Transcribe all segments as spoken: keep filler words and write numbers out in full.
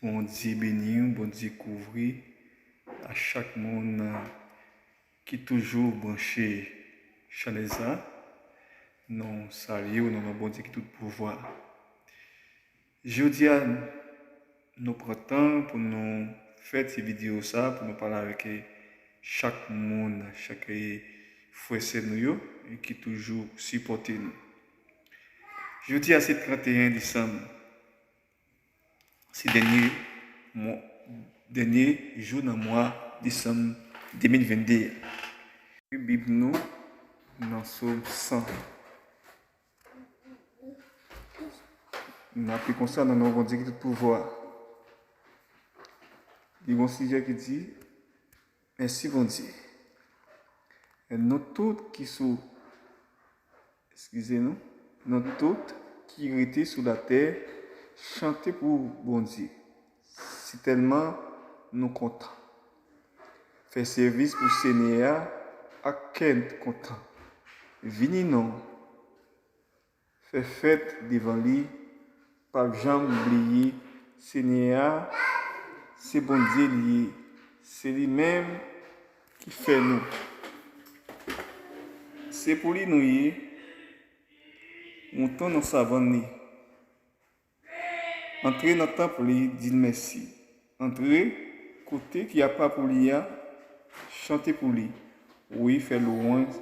Bondye beni w, Bondye kouvri a chak moun ki toujou branche chanèl sa. Nou salye w nan non Bondye ki tout pouvwa. Jodi a, nou pran tan pou nou fè ti videyo sa, pou nou pale avèk chak moun, chak frè sè nou yo ki toujou sipòte nou. Jodi a se trannteyen desanm. Se dènye mwa, dènye jou nan mwa desanm de mil vennde a. Bib nou nan Sòm san. N ap li konsa nan non Bondye ki tout pouvwa. Li gon sijè ki di, Mèsi Bondye. Nou tout ki sou Eskize nou. Nou tout ki rete sou latè, chante pou Bondye. Sitèlman nou kontan. Fè sèvis pou Senyè a ak kè kontan. Vini non. Fè fèt devan li. P ap janm bliye Senyè a, se Bondye li ye. Se li menm ki fè nou. Se pou li nou ye. Mouton nan savann li. Antre nan tanp li, di l mèsi. Antre kote ki apa pou li a, chante pou li. Wi, fè lwanj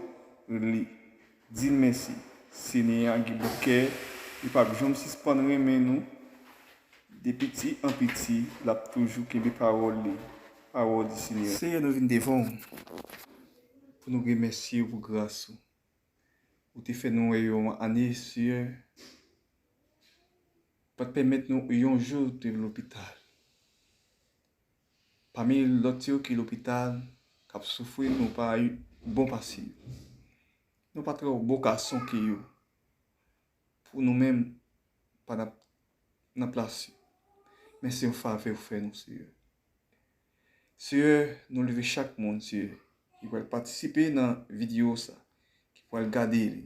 li. Di l mèsi. Senyè a gen bon kè, li p ap janm sispann renmen nou. De piti an piti, l ap toujou kenbe pawòl li. Pawòl di Senyè. Senyè, nou vin devan w pou nou remèsye w pou gras ou. Ou te fè nou wè yon ane, Senyè. Pa t pèmèt nou yon jou te lopital. Pami lòt yo ki lopital, k ap soufri, nou pa bon pase yo. Nou pa twò bon gason ke yo. Pou nou menm, pa n ap nan plas yo. Men se yon favè ou fè nou, Senyè. Senyè, nou leve chak moun, Senyè, ki pral patisipe nan videyo sa, ki pral gade li.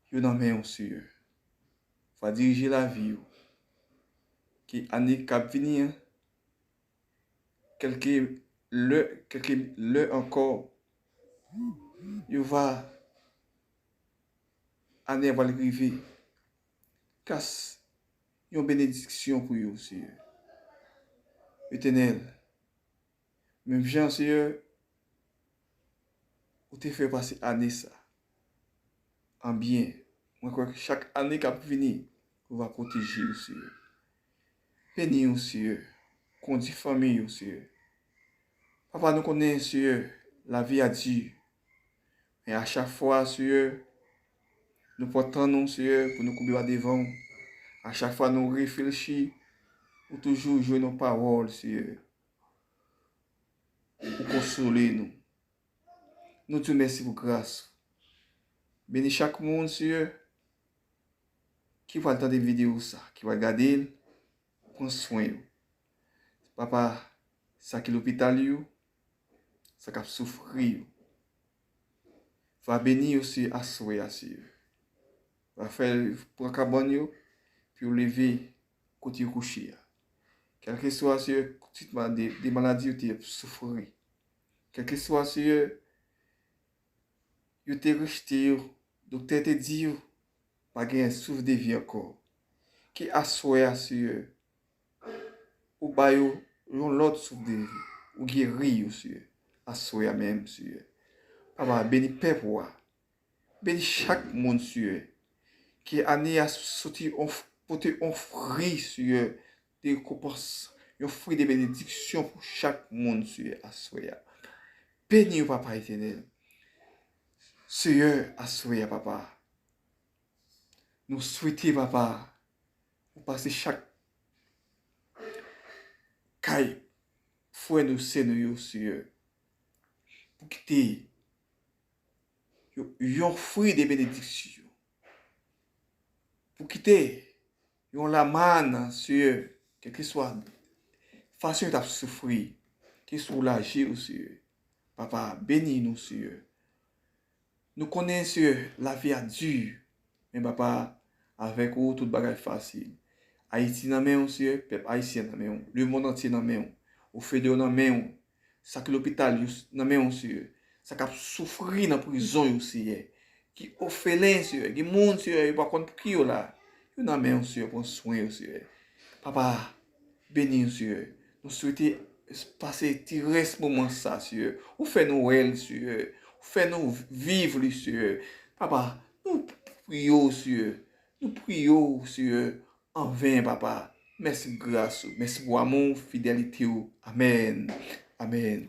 Yo nan men w, Senyè. Va dirije lavi yo. Ke ane k ap vini an, kèlke lè, kèlke lè ankò, yo va, ane a pral rive. Kas yon benediksyon pou yo, Senyè. Etènèl, menm jan, Senyè, ou te fè pase ane sa an byen. Mwen kwè ke chak ane k ap vini, ou va pwoteje yo, Senyè. Beni yo, Senyè. Kondi fanmi yo, Senyè. Papa, nou konnen, Senyè, lavi a di. Men a chak fwa, Senyè, nou pran tan nou, Senyè, pou nou koube ba devan w. A chak fwa nou reflechi, ou toujou jwenn yon pawòl, Senyè. Ou konsole nou. Nou di w mèsi pou gras ou. Beni chak moun, Senyè, ki pral tande videyo sa, ki pral gade l, pran swen yo. Papa, sa ki lopital yo, sa k ap soufri yo. Va beni yo, Senyè, aswè a, Senyè. Va fè yo pran kabann yo, pou yo leve kote yo kouche a. Kèlkeswa, Senyè, tit ma-, de, de maladi yo te ap soufri. Kèlkeswa, Senyè, yo te rejte yo, doktè te di yo, pa gen souf de vi ankò. Ke aswè a, Senyè, ou ba yo yon lòt souf de vi, ou geri yo, Senyè, aswè a menm, Senyè. Papa, beni pèp ou a. Beni chak moun, Senyè. Ke ane a soti on f-, pote on fri, Senyè, de rekonpans, yon fri de benediksyon pou chak moun, Senyè, aswè a. Beni yo, Papa Etènèl. Senyè, aswè a, Papa. Nou swete, Papa, ou pase chak kay frè nou, sè nou yo, Senyè, pou kite yo, yon fri de benediksyon. Pou kite yon lamann, Senyè, kèlkeswa fason yo t ap soufri, ke soulaje yo, Senyè. Papa, beni nou, Senyè. Nou konnen, Senyè, lavi a di, men Papa, avèk ou, tout bagay fasil. Ayiti nan men w, Seyè, pèp ayisyen nan men w, lemonn antye nan men w, ofele yo nan men w, sa ki lopital yo nan men w, Seyè, sa k ap soufri nan prizon yo, Seyè, ki ofelen, Seyè, gen moun, Seyè, yo pa konn pou ki yo la, yo nan men w, Seyè, pran swen yo, Seyè. Papa, beni yo, Seyè. Nou swete pase ti rès moman sa, Seyè. Ou fè nou wè l, Seyè. Ou fè nou viv li, Seyè. Papa, nou priye w, Seyè. Nou priye w, Seyè, an ven, Papa. Mèsi pou gras ou. Mèsi pou amou w, fidelite w. Amèn. Amèn.